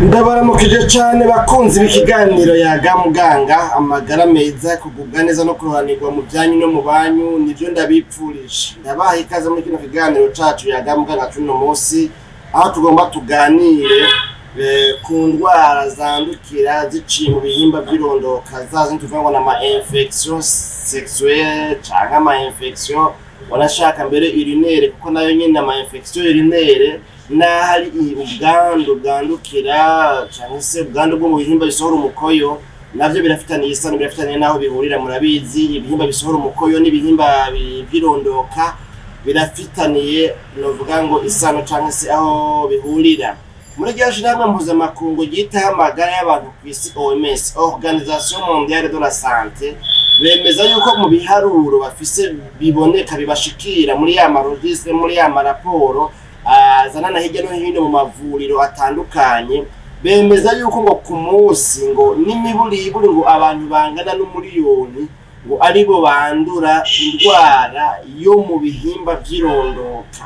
Ndabaramukije cane bakunzi b'ikiganiro Yaga Muganga. Amagara meza, kugubwa neza no kuroranirwa mu vyanyu no mu banyu nivyo ndabipfurije. Ndabaha ikaze muri kino kiganiro cacu Yaga Muganga cuno munsi, aho tugomba tuganire ku ndwara zandukira ziciye mu bihimba vy'irondoka, za zindi tuvuga ngo n'ama infection sexuelle canke ama infection wanashaka mbere urinaire, kuko nayo nyene ama infection urinaire n'aho ari ubwandu bwandukira canke se ubwandu bwo mu bihimba bisohora umukoyo, navyo birafitaniye isano, birafitaniye n'aho bihurira. Murabizi, ibihimba bisohora umukoyo n'ibihimba vy'irondoka birafitaniye, novuga ngo, isano canke se aho bihurira. Muri rya shirahamwe mpuzamakungu ryitaho amagara y'abantu kw'isi, OMS, Organisation Mondiale de la Santé, bemeza yuko mu biharuro bafise biboneka bibashikira muri ya ma registres, muri ya maraporo azanana hirya no hino mu mavuriro atandukanye, bemeza yuko ngo ku munsi ngo n'imiburiburi ngo abantu bangana n'umuriyoni ngo aribo bandura indwara yo mu bihimba vy'irondoka.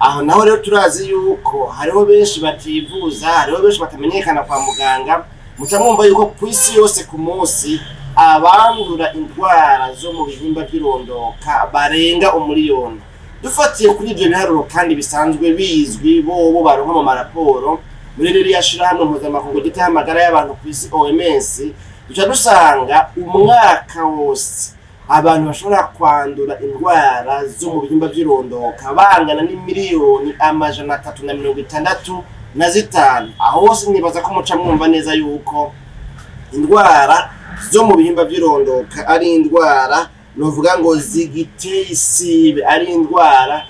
Aho naho rero turazi yuko hariho benshi bativuza, hariho benshi batamenyekana kwa muganga. Muca mwumva yuko kw'isi yose ku munsi abandura indwara zo mu bihimba vy'irondoka barenga umuriyoni. Dufatiye kuri ivyo biharuro kandi bisanzwe bizwi bobo baronka mu maraporo muri ririya shirahamwe mpuzamakungu ryitaho amagara y'abantu kw'isi, OMS, duca dusanga umwaka wose abantu bashobora kwandura indwara zo mu bihimba vy'irondoka bangana n'imiliyoni 365. Aho hose nibaza ko muca mwumva neza yuko indwara zo mu bihimba vy'irondoka ari indwara, novuga ngo, zigiteye isibe, ari indwara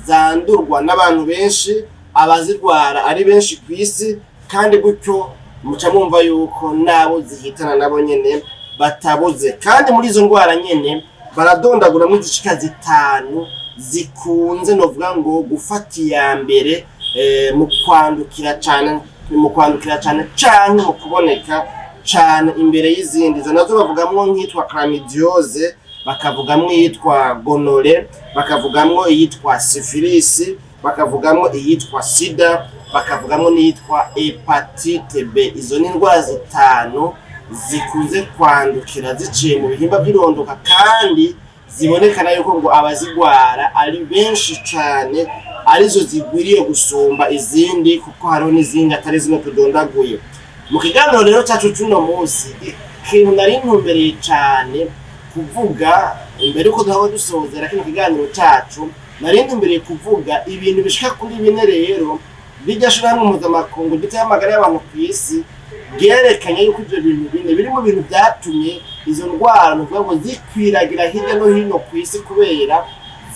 zandurwa n'abantu benshi, abazirwara ari benshi ku isi. Kandi gutyo muca mwumva yuko n'abo zihitana nabo nyene batabuze. Kandi muri izo ndwara nyene baradondaguramwo izishika zitanu zikunze, novuga ngo, gufata iya mbere mu kwandukira cane, mu kwandukira cane canke mu kuboneka cane imbere y'izindi. Izo nazo bavugamwo nk'iyitwa chlamydiose, bakavugamwo iyitwa gonorrhée, bakavugamwo iyitwa syphilis, bakavugamwo iyitwa sida, bakavugamwo n'iyitwa hépatite B. Izo ni indwara zitanu zikunze kwandukira ziciye mu bihimba vy'irondoka, kandi zibonekana yuko ngo abazigwara ari benshi cane, arizo zigwiriye gusumba izindi, kuko hariho n'izindi atari zino tudondaguye. Mu kiganiro rero cacu c'uno munsi, ikintu nari ntumbereye cane kuvuga imbere yuko duhaba dusozera kino kiganiro cacu, nari ntumbereye kuvuga ibintu bishika kuri bine. Rero rirya shirahamwe mpuzamakungu ryitaho amagara y'abantu kw'isi ryerekanye yuko ivyo bintu bine biri mu bintu vyatumye izo ndwara, nukuvuga ngo, zikwiragira hirya no hino kw'isi, kubera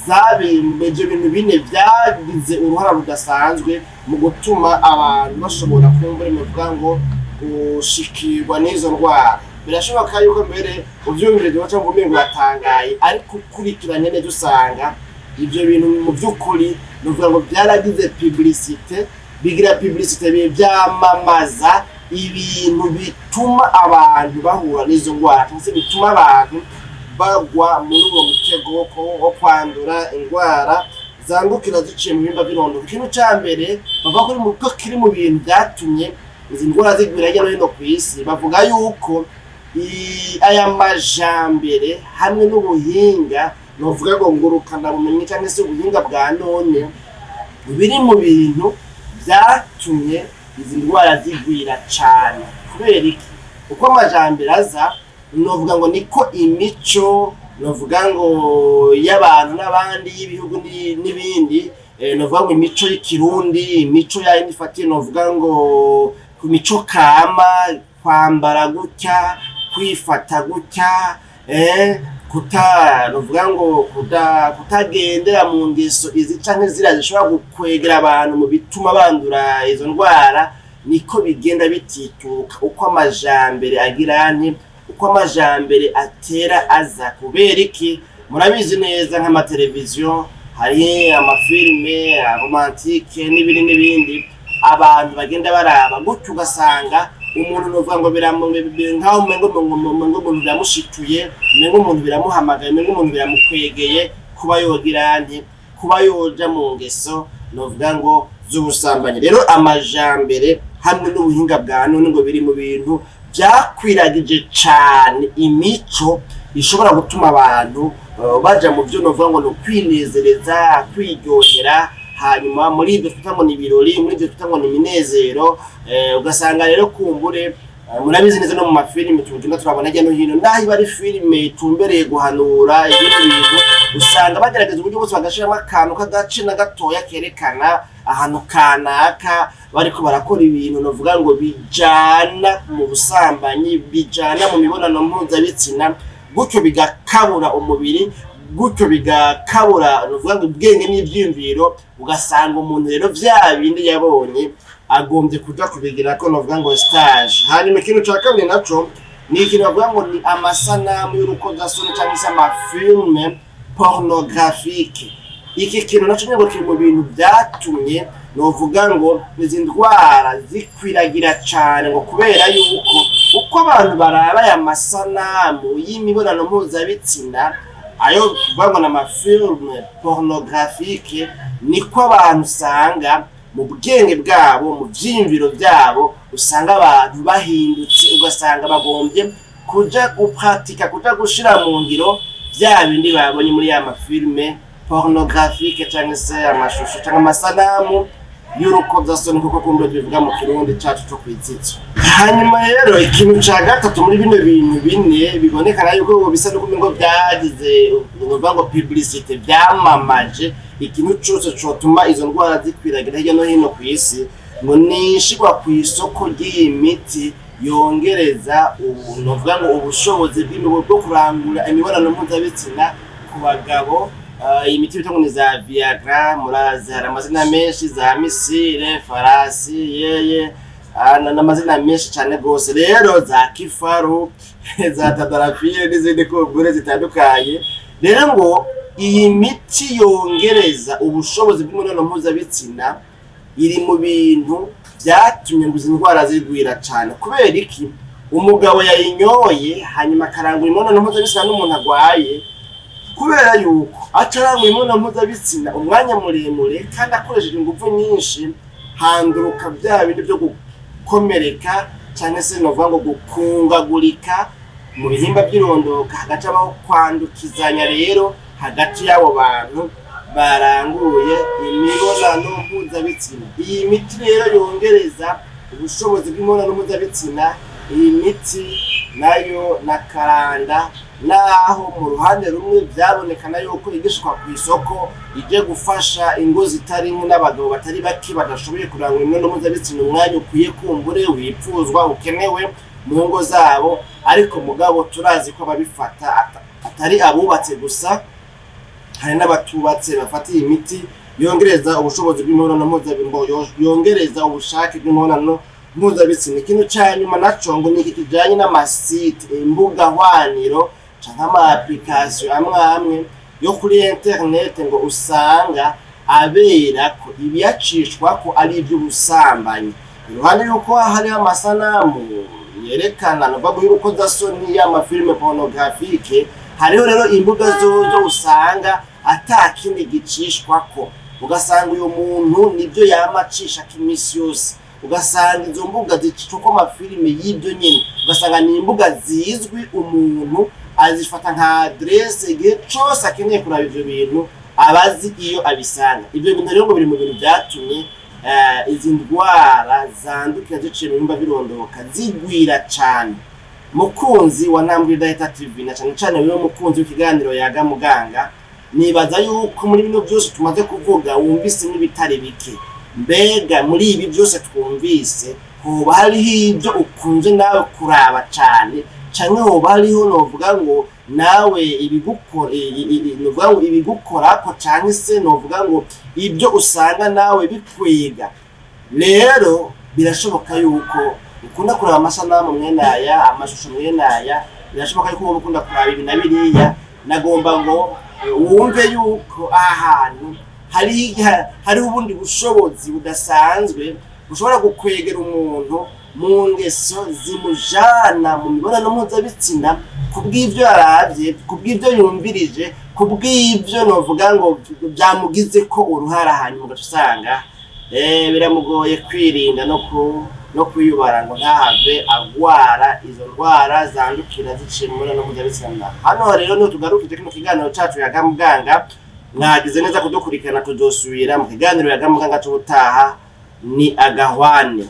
zabimbe ivyo bintu bine vyagize uruhara rudasanzwe mu gutuma abantu bashobora kumva, bivuga ngo, gushikirwa n'izo ndwara. Birashoboka yuko mbere uvyumvirije uca ngo umengo uratangaye, ariko ukurikiranye neza usanga ivyo bintu mu vy'ukuri, nukuvuga ngo, vyaragize publicité, bigira publicité, vyamamaza ibintu bituma abantu bahura n'izo ndwara cyangwa se bituma abantu bagwa muri uwo mutego wo kwandura indwara zandukira ziciye mu bihimba vy'irondoka. Ikintu ca mbere bavuga ko ko kiri mu bintu vyatumye izi ndwara zigwira hirya no hino kw'isi, bavuga yuko aya majambere hamwe n'ubuhinga, novuga ngo ngurukana bumenyi cyangwa se ubuhinga bwa none, biri mu bintu vyatumye izi ndwara zigwira cane. Kubera iki? Uko amajambere aza, novuga ngo, niko imico, novuga ngo, y'abantu n'abandi, y'ibihugu n'ibindi, novuga ngo imico y'ikirundi, imico yayindi ifatiye, novuga ngo, ku mico kama, kwambara gutya, kwifata gutya, kuta, novuga ngo, kutagendera mu ngeso izi canke ziriya zishobora gukwegera abantu mu bituma bandura izo ndwara, niko bigenda bitituka uko amajambere agira nti uko amajambere atera aza. Kubera iki? Murabizi neza, nk'amateleviziyo, hari amafilme romantique n'ibindi n'ibindi abantu bagenda baraba gutyo, ugasanga umuntu, novuga ngo, nkaho umengo umuntu biramushituye, umengo umuntu biramuhamagaye, umengo umuntu biramukwegeye kuba yogira nti kuba yoja mu ngeso, novuga ngo, z'ubusambanyi. Rero amajambere hamwe n'ubuhinga bwa none biri mu bintu vyatumye hamwe n'ubuhinga bwa none ngo biri mu bintu byakwiragije cane imico ishobora gutuma abantu baja mu byo novuga ngo ni ukwinezereza, kwiryohera. Hanyuma muri ibyo twita ngo ni ibirori, muri ibyo twita ngo ni iminezero, ugasanga rero kumbure murabizi neza no mu mafilime tugenda turabona hirya no hino, naho iba ari filime itumbereye guhanura ibindi bintu, usanga bagerageza uburyo bwose bagashiramo akantu k'agace na gatoya kerekana ahantu kanaka bariko barakora ibintu novuga ngo bijana mu busambanyi, bijana mu mibonano mpuzabitsina, gutyo bigakabura umubiri, gutyo bigakabura novuga ngo ubwenge n'ivyiyumviro. Ugasanga umuntu rero vya bindi yabonye agombye kuja kubigira ko novuga ngo stage. Hanyuma ikintu ca kabiri naco ni ikintu bavuga ngo ni amasanamu y'urukozasoni cyangwa se amafilme pornographique. Iki kintu naco nyine ngo kiri mu bintu byatumye novuga ngo izi ndwara zikwiragira cane, ngo kubera yuko uko abantu baraba aya masanamu y'imibonano mpuzabitsina, ayo tuvuga ngo ni amafilme pornographique, niko abantu usanga mu bwenge bwabo, mu vyiyumviro byabo, usanga abantu bahindutse, ugasanga bagombye kuja gupratika, kuja gushira mu ngiro vya bindi babonye muri ya mafilme pornographique cyangwa se amashusho cyangwa amasanamu y'urukozasoni, kuko kumbe tubivuga mu Kirundi cacu co kwitsitso. Hanyuma rero ikintu ca gatatu muri bino bintu bine bibonekana yuko bisa n'uko ngo byagize uvuga ngo publicité, byamamaje ikintu cose cotuma izo ndwara zikwiragira hirya no hino ku isi, ngo nishigwa ku isoko ry'iyi miti yongereza ubu novuga ngo ubushobozi bwo kurangura imibonano mpuzabitsina ku bagabo. Iyi miti bita ngo ni za Viagra, murazi hari amazina menshi, za misile, farasi, yeye, n'amazina menshi cyane rwose rero, za kifaru, za tadalafile n'izindi kogure zitandukanye. Rero ngo iyi miti yongereza ubushobozi bw'imibonano mpuzabitsina iri mu bintu byatumye ngo izi ndwara zigwira cyane. Kubera iki? Umugabo yayinyoye hanyuma akarangura imibonano mpuzabitsina n'umuntu agwaye, kubera yuko acarangura imibonano mpuzabitsina umwanya muremure kandi akoresheje ingufu nyinshi, handuruka bya bindi byo gukomereka cyangwa se novuga ngo gukungagurika mu bihimba by'irondoka, hagati habaho kwandukizanya rero hagati y'abo bantu baranguye imibonano mpuzabitsina. Iyi miti rero yongereza ubushobozi bw'imibonano mpuzabitsina, iyi miti nayo na karanda, naho mu ruhande rumwe byabonekana yuko igishwa ku isoko ije gufasha ingo zitari nke n'abagabo batari bake badashoboye kurangura imibonano mpuzabitsina umwanya ukwiye, kumbure wipfuzwa, ukenewe mu ngo zabo, ariko mugabo turazi ko ababifata atari abubatse gusa, hari n'abatubatse bafata iyi miti yongereza ubushobozi bw'imibonano mpuzabitsina, yongereza ubushake bw'imibonano mpuzabitsina. Ikintu ca nyuma naco ngo ni iki kijanye n'amasite, imbuga hwaniro canke ama application amwe amwe yo kuri internet, ngo usanga abera ko ibiyacishwa ko ari iby'ubusambanyi. Iruhande y'uko hariho amasanamu yerekana nuvuga y'urukozasoni, y'amafilme pornographique, hariho rero imbuga zozo usanga ata kindi gicishwako, ugasanga uyu muntu nibyo yama acishako iminsi yose, ugasanga izo mbuga zicishwako amafilime y'ibyo nyene, ugasanga ni imbuga zizwi, umuntu azifata nka adresse, igihe cose akeneye kuraba ivyo bintu abazi iyo abisanga. Ibyo bintu rero ngo biri mu bintu byatumye izi ndwara zandukira ziciye mu bihimba birondoka zigwira cane. Mukunzi wa Ntambwe Idahita TV, na cane cane wewe mukunzi w'ikiganiro Yaga Muganga, nibaza yuko muri bino byose tumaze kuvuga wumvise n'ibitari bike. Mbega muri ibi byose twumvise hoba hariho ibyo ukunze nawe kuraba cane, canke hoba hariho novuga ngo nawe ibigukora, novuga ngo ibigukorako, canke se novuga ngo ibyo usanga nawe bikwega? Rero birashoboka yuko ukunda kuraba amasanamu mwene aya, amashusho mwene aya, birashoboka yuko wowe ukunda kuraba ibi na biriya. Nagomba ngo wumve yuko aha hantu hariho ubundi bushobozi budasanzwe bushobora gukwegera umuntu mu ngeso zimujana mu mibonano mpuzabitsina kubw'ibyo yaravye, kubw'ibyo yumvirije, kubw'ibyo novuga ngo byamugize ko uruhara, hanyuma ugaca usanga biramugoye kwirinda no ku no kwiyubara ngo ntahave agwara izo ndwara zandukira ziciye mu mibonano mpuzabitsina. Hano rero niho tugarukije kino kiganiro cacu Yaga Muganga. Mwagize neza kudukurikirana, tuzosubira mu kiganiro Yaga Muganga c'ubutaha. Ni agahwane.